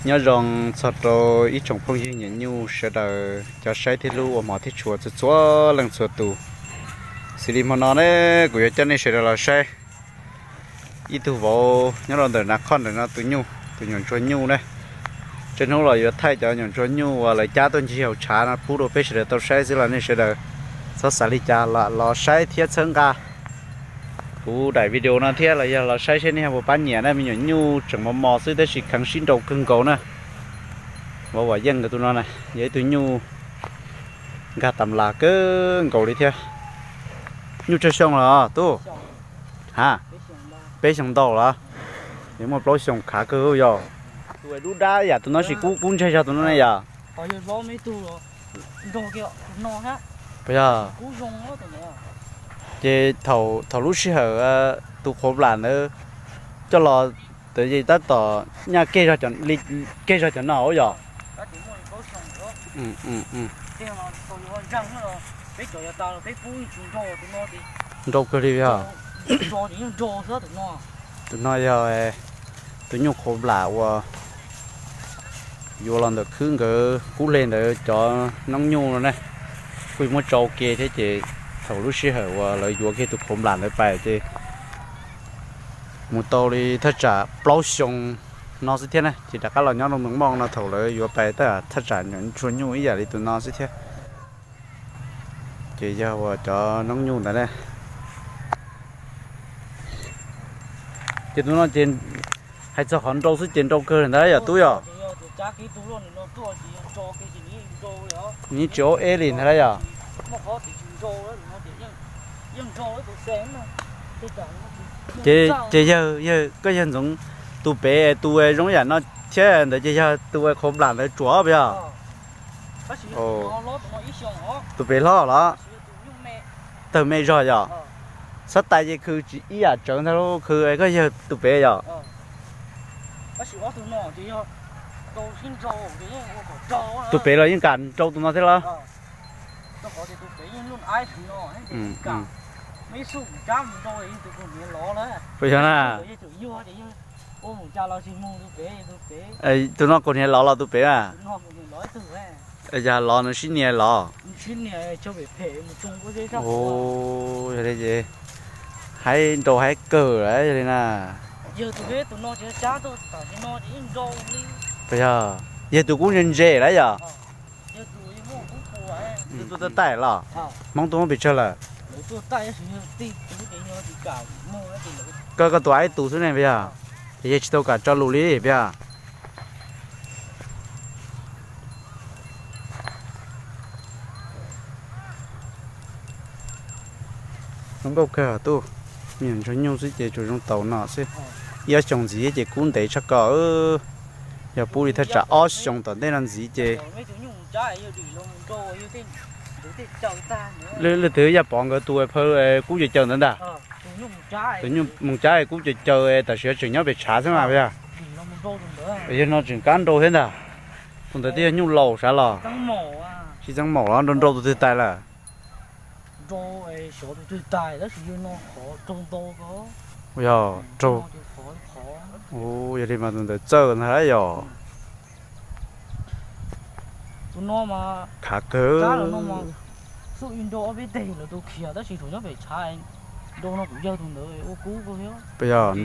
Nyob zoo txog rau ib tsoom phooj ywg niam nyuj sawv daws cov saib thiab hlub ua hmov thiab tshua txhua txhua leej txhua tus. Xws li hmo no ne, kuv yuav coj nej sawv daws los saib ib tug vauv nyob rau ntawm Nas Khoj ntawm no tus nyuj, tus nyuam ntsuag nyuj na. Tsawg hnub los yuav thaij cov nyuam ntsuag nyuj uas lawv cab tuaj ncig hauv tshav no pub rau peb sawv daws tau saib xwb los nej sawv daws txhob xav li cas, los saib thiab txhawb nqa kuv daim video no thiab los yog los saib seb nej ho puas pab nyiam na. Me nyuam nyuj tseem mos mos xwb tab sis kheev sib nrau kawg nkaus na. Vauv Vam Yeej nkawd tus no na, yog ib tug nyuj nkag tam las kawg nkaus li thiab. Nyuj tsawg xyoo los tub? Ha, peb xyoo ntau los? Yuav muaj plaub xyoo khav kawg yog. Tus dub dab yam tus no sis kub kub ntseg zog tus no ne yom? Puas yog? Ces thaum lub sij hawm tus qhuav nplam ntawd coj los, tab tom nyaj keg zog cov no yog? Nrau kawg li yog. Tus no yog tus nyuj qhuav nplam uas yuav los ntawm khwb nkawd kub hle ntawd cov noob nyuj no ne. Kuj muab tsau ke thiab ces thaum lub sij hawm uas lawv yuav kiag tus qhuav nplam ntawd pais ces mus tau li thaj tsam plaub xyoo no xwb thiab na ces rov qab los nyob rau Moos Moj no thaum lawv yuav pais thaj tsam nyuam ntsuag nyuj ib yam li tus no xwb thiab. Ces yog uas cov noob nyuj ntawd ne. Ces tus no ces hais txog qhov nrau xwb ces nrau kawg li ntag yom tub yom? Nws yeej tsis ua eb li ntag lauj yom? Ces yawg, yawg koj yawg Ntxoov, tus pem tus zoo yam no thiab ntawd ces yog tus qhuav nplam ntawd tsuas puas yog? Tus pem hlob los? Tawg me zog yom? Xab tais ces khw tsis ib yam tsawv ntag lauj, khw koj yawg tus pem yom? Tus pem los yeej kam nrau tus no thiab los? Puas yog na? Tus no kaus hniav lov los tus pem a? Yog lov nws sib nias los? Yog li ces haib nrau haib kawg lawm yog li na. Puas yog? Yog tus kub ntse ntse lawm yom? Tuaj taij los? Hmoob tuaj muab pes tsawg lawm? Koj, koj tus aib tus xwb ne puas yog? Ces yawg tsis tau kam tso lus li puas yog? Zoo nkauj kawg tub. Me nyuam ntsuag nyuj xwb ces tsuas zoo taus no xwb. Ib ob xyoos ntxiv ces kub ntev tshaj ko. Yog pub li thaj tsam ob xyoos tom ntej no ntxiv ces leej twg Yaj Pov nkawd tus phaw kub caws caws ntawd ntag. Tus nyuj Moos Cab kub caws caws tam sim no tseem nyob pem tshav xwb mas puas yog? Yog no tseem kab nrau thiab ntag. Tus ntawd twb yog nyuj laus sav los? Tsis txeeb maum los nrau nrau tus twg tais lawm? Yog raug. Yog li mas tus ntawd txawj ntag yog. Khav kawg. Puas yog?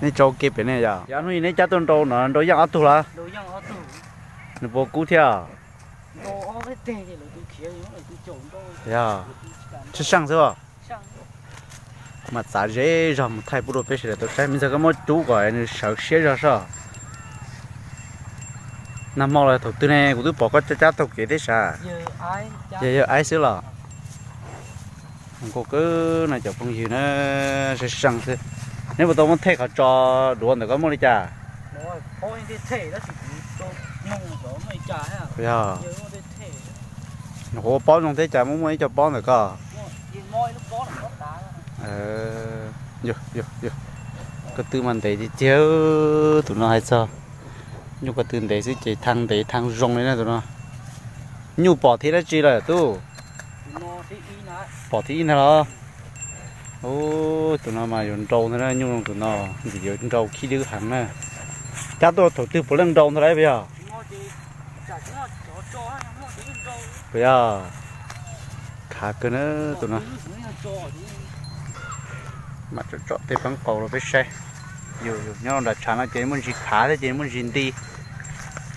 Nej tso ke pem ne yog? Yav hnub neb cab tuaj nrau no nrau yeej ob tug los? Nws puas kub thiab? Yog, tshwj seej xwb. Mas txav ze zog mus thaij pub rau peb sawv daws tau saib, me ntxawg koj muab cub kom nws sawv siab zog soj. Nag hmo los thaum twg ne kuv twb pom koj cab cab taug kev thiab sav. Yog yawg aib xwb los? Zoo nkauj kawg no cov phooj ywg na, sab seej xwb. Neb puas tau muab thej qhov tso duav ntawm koj muaj li cas? Yog, nws ua pob zoo thiab cas muaj muaj ib co pob ntawm koj. Koj twb mas ntev tiag tiag, tus no hais txog Nyuj ko tw ntev xwb ces thaj ntev thaj zoo li na tus no. Nyuj pom thib dab tsi lawm tub? Pom thib ib ntag los? Tus no mas yuav nrau ntag na, nyuj zoo tus no, ntxim yuav nrau khib dwb heev na. Cab tuaj thaum twg puav leej nrau ntag lauj puas yog? Puas yog? Khav kawg na tus no. Mam tsom tsom tej peeb qaus rau peb saib. Yus nyob rau nram tshav no ces muaj ntsis khav thiab ces muaj ntsis nti.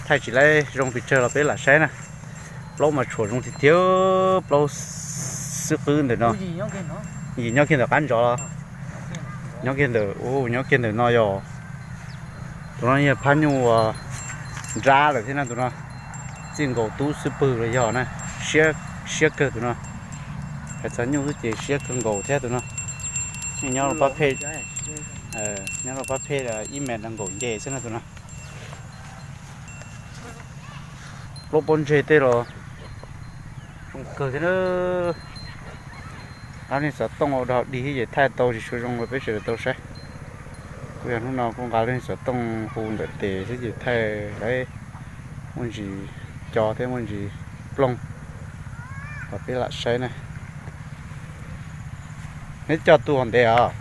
Thaij tsis laib zoo pes tsawg los peb lam saib na. Plaub mas tshuam zoo tiag tiag, plaub xwb qwb ntawm no. Yim nyob kiag ntawm qab ntsov los? Nyob kiag ntawm, nyob kiag ntawm no yog. Tus no yog phab nyuj uas nrab lawm thiab na tus no. Txij nkaus tub xwb pwg los yog na. Siab kawg tus no. Hais txog nyuj xwb ces siab kawg nkaus thiab tus no. Nyob rau pab phej, nyob rau pab phej ib mev nees nkaum nce xwb na tus no. Plaub pob ntseg tej los zoo kawg thiab na. Qab nej xov tooj ua dog dig thiab ces thaij tau tsis tshua zoo rau peb sawv daws tau saib. Kuj yog hnub no kuj nqa leej xov tooj hu ntawm tes xwb ces thaij laib muaj ntsis co thiab muaj ntsis plooj los peb lam saib na. Neb coj tu hov ntev os?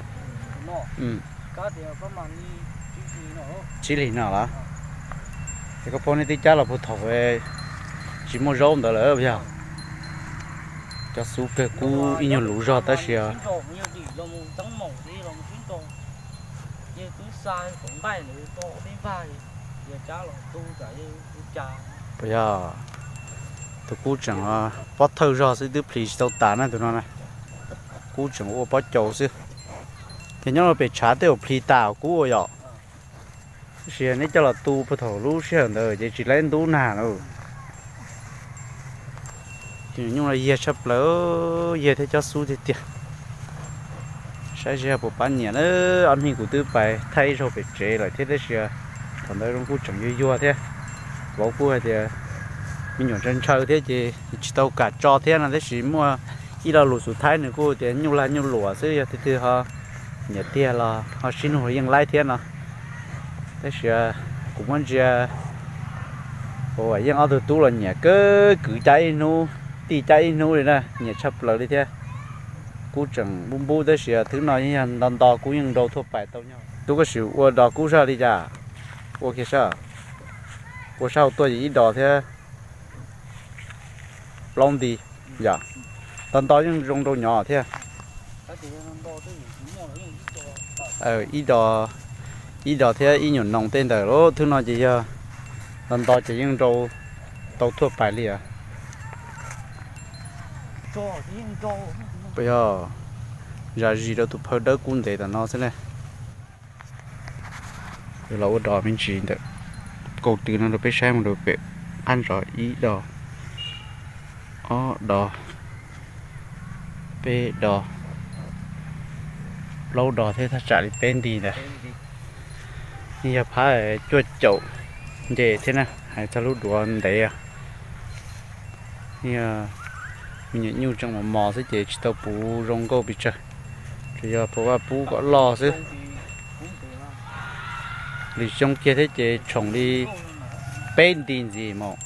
Tsib hlis no los? Es koj phob nej twb cab los puag thaum tsis muaj zaub ntawd lawm yog? Cov xub kawg kub ib nyuag luv zog tab sis puas yog? Tus kub tseem pob thawj zog xwb twb plhis tsis tau tas na tus no na. Kub tseem ua pob caus xwb. Ces nyob rau pem tshav tej uas plhis tas kub ua yom. Tab sis neb coj los tu puag thaum lub sij hawm ntawd ces tsis laib ntub nag lawm. Tus nyuj no yiag tshaj plaws, yiag thiab cob xub tiag tiag. Saib seb puas pab nyiam na. Ob hnub kuv twb pais thaij ib zaug pem tsev lawm thiab tab sis thaum ntawd zoo kuj tseem yuag yuag thiab. Vauv kuj hais tias me nyuam ntshaw ntshaw thiab ces tsis tau kam tso thiab no tab sis muaj ib lo lus xub thaib nws kuj tias nyuj lag nyuj luam xwb yog tus twg ho nyiam tiag los ho sib nug yeej laib thiab no. Tab sis kuv muab ntsia, kuv yeej ob tug tub los nyiam kawg, kwv cab ib hnub, tij cab ib hnub li na, nyiam tshaj plaws li thiab. Kub tseem npub npub tab sis thwb no yeej yog nto nto kub yeej nrau thuaj pais tau nyob. Tub koj sim ua dos kub sab li cas? Ua kiag sab, ua sab hauv tuaj ces ib dos thiab plaub nti yom. Nto nto yeej zoo rau nyob thiab. Ib dos, ib dos thiab ib nyuam noos tej ntawd los thwb no ces yog nto nto ces yeej nrau tau thuaj pais li os. Puas yog? Zam zis rau tus phawj dawb kub ntev tom no xwb ne. Los ua dos me ntsis ntawm kaum tw no rau peb saib mus rau pem qab ntsov ib dos, ob dos, peb dos, plaub dos thiab thaj tsam li peb nti ntawd. Yog phab cuaj caum nce thiab na, hais txog lub duav ntev. Me nyuam nyuj tseem mos mos xwb ces tsis tau puv zoo nkauj pes tsawg, tsuas yog pab vaj pub kom loj xwb. Lwm xyoo kiag thiab ces tshoom li peb nti ntxiv mus.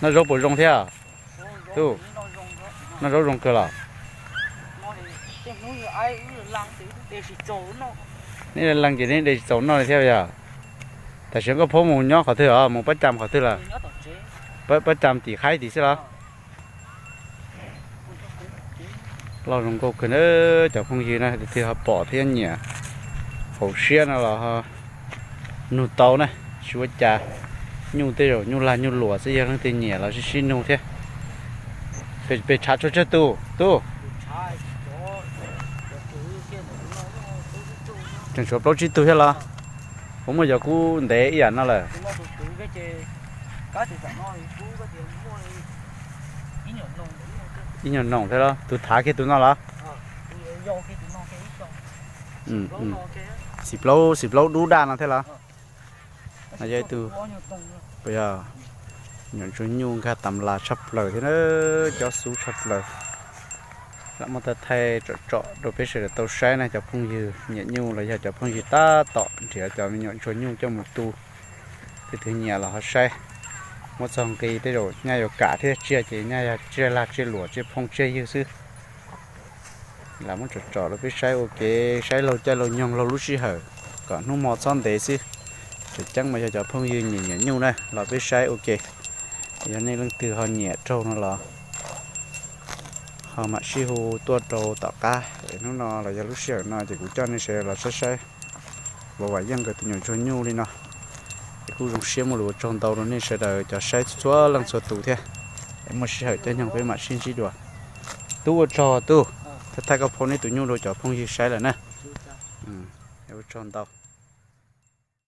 Noj zaub puas zoo thiab? Tub, noj zaub zoo kawg los? Nej lees ces nej de tsis txaus noj li thiab yog? Tam sim koj phob mus nyob qhov twg os, mus pab cam qhov twg lawm? Pab cam tim qhaib tim xwb los? Loj zoo nkauj kawg na cov phooj ywg na, leej twg ho pom thiab nyiam hauv siab no los nug tau na, tsis ua cas. Nyuj tej zaum nyuj lag nyuj luam xwb, yog leej twg nyiam los sib sib nug thiab. Pem tshav tshuav tsawg tus tub? Tseem tshuav plaub tsib tug thiab los? Puas muaj cov kub ntev ib yam no lawm? Ib nyuag noom thiab los? Tus thav kiag tus no los? Xim plaub, xim plaub dub daj no thiab los? No yog ib tug, puas yog? Nyuam ntsuag nyuj nkag tam las tshaj plaws thiab na, cob xub tshaj plaws. Lam muab thaij thaij tsom tsom rau peb sawv daws tau saib na cov phooj ywg nyiam nyuj los yog cov phooj ywg tab tom nrhiav cov me nyuam ntsuag nyuj coj mus tu. Leej twg nyiam los ho saib, muab txog nqi tej zaum nyaj yuav kam thiab, tsiaj ces nyaj yog tsiaj lag tsiaj luam tsiaj phooj tsiaj ywg xwb. Lam muab tsom tsom rau peb saib ua kev saib laug caij laug nyoog laug lub sij hawm kom hnub hmo txhob ntev xwb. Tseem ceeb mas yog cov phooj ywg nyiam nyiam nyuj na los peb saib ua ke. Yog nej leej twg ho nyiam raug no los ho mam sib hu tuaj rau tom qab. Hnub no los yog lub sij hawm no ces kuv coj nej sawv daws los saib saib Vam Vam Yeej nkawd tus nyuam ntsuag nyuj li no. Es kuj zoo siab muaj lus ua tsaug ntau rau nej sawv daws cov saib txhua leej txhua tus thiab. Es muaj sij hawm caij nyoog peb mam sib ntsib dua. Tub ua tsaug tub, thaij thaij koj phau neb tus nyuj rau cov phooj ywg saib lawm na. Ua tsaug ntau.